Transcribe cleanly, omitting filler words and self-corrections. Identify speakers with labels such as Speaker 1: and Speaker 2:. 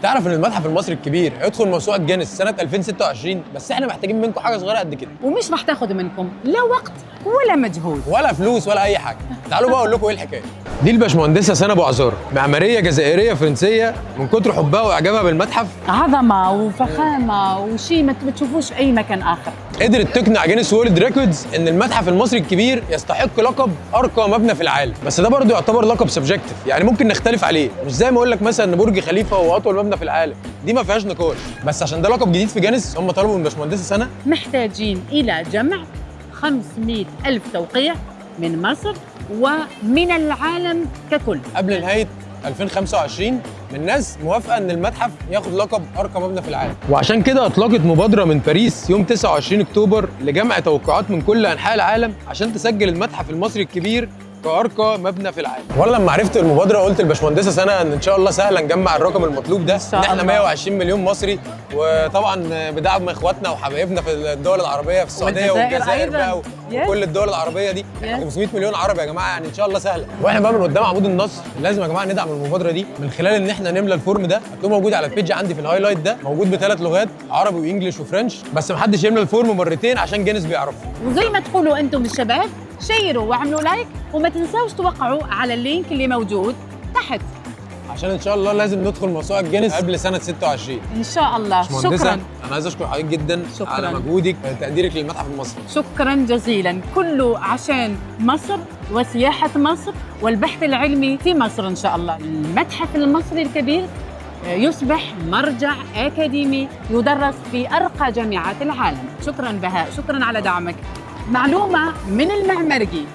Speaker 1: تعرف ان المتحف المصري الكبير هيدخل موسوعة جينيس سنة 2026؟ بس احنا محتاجين منكم حاجة صغيرة قد كده.
Speaker 2: ومش رح تاخذ منكم لا وقت ولا مجهود
Speaker 1: ولا فلوس ولا اي حاجه. تعالوا بقى اقول لكم ايه الحكايه. دي الباشمهندسه سنة بوعزارة، معمارية جزائرية فرنسيه، من كتر حبها واعجابها بالمتحف،
Speaker 2: عظمه وفخامه وشيء ما تشوفوش في اي مكان اخر،
Speaker 1: قدرت تقنع Guinness World Records ان المتحف المصري الكبير يستحق لقب ارقى مبنى في العالم. بس ده برضه يعتبر لقب subjective، يعني ممكن نختلف عليه. مش زي ما اقول لك مثلا ان برج خليفة هو اطول مبنى في العالم، دي ما فيهاش نقاش. بس عشان ده لقب جديد في جينيس، هم طلبوا من باشمهندسه سنة
Speaker 2: محتاجين الى جمع 500 الف توقيع من مصر ومن العالم ككل
Speaker 1: قبل نهاية 2025 من ناس موافقة ان المتحف ياخد لقب ارقى مبنى في العالم. وعشان كده اطلقت مبادرة من باريس يوم 29 اكتوبر لجمع توقعات من كل انحاء العالم عشان تسجل المتحف المصري الكبير كارقى مبنى في العالم. وانا لما عرفت المبادرة قلت للباشمهندسه سنة ان ان شاء الله سهلة نجمع الرقم المطلوب ده،
Speaker 2: شاء
Speaker 1: ان احنا
Speaker 2: الله.
Speaker 1: 120 مليون مصري، وطبعا بدعم اخواتنا وحبايبنا في الدول العربيه، في السعودية
Speaker 2: والجزائر
Speaker 1: والجزائر
Speaker 2: أيضاً.
Speaker 1: بقى وكل الدول العربية دي. احنا 500 مليون عرب يا جماعه، يعني ان شاء الله سهله. واحنا بقى من قدام عمود النصر لازم يا جماعة ندعم المبادرة دي من خلال ان احنا نملى ال form ده. هتلاقوه موجود على ال page عندي في ال highlight ده، موجود بثلاث لغات، عربي و English و French، بس محدش يملى ال form مرتين عشان جينيس بيعرفه.
Speaker 2: وزي ما تقولوا انتم الشباب، شيروا واعملوا like، وما تنسوش توقعوا على ال link اللي موجود تحت،
Speaker 1: عشان ان شاء الله لازم ندخل موسوعة جينيس قبل سنة 26.
Speaker 2: ان شاء الله.
Speaker 1: باشمهندسة،
Speaker 2: شكرا.
Speaker 1: انا عايز اشكر حضرتك جدا
Speaker 2: شكراً.
Speaker 1: على مجهودك، تقديرك للمتحف المصري.
Speaker 2: شكرا جزيلا، كله عشان مصر وسياحة مصر والبحث العلمي في مصر. إن شاء الله المتحف المصري الكبير يصبح مرجع أكاديمي يدرس في أرقى جامعات العالم. شكرا بهاء، شكرا على دعمك. معلومة من المعمرجي.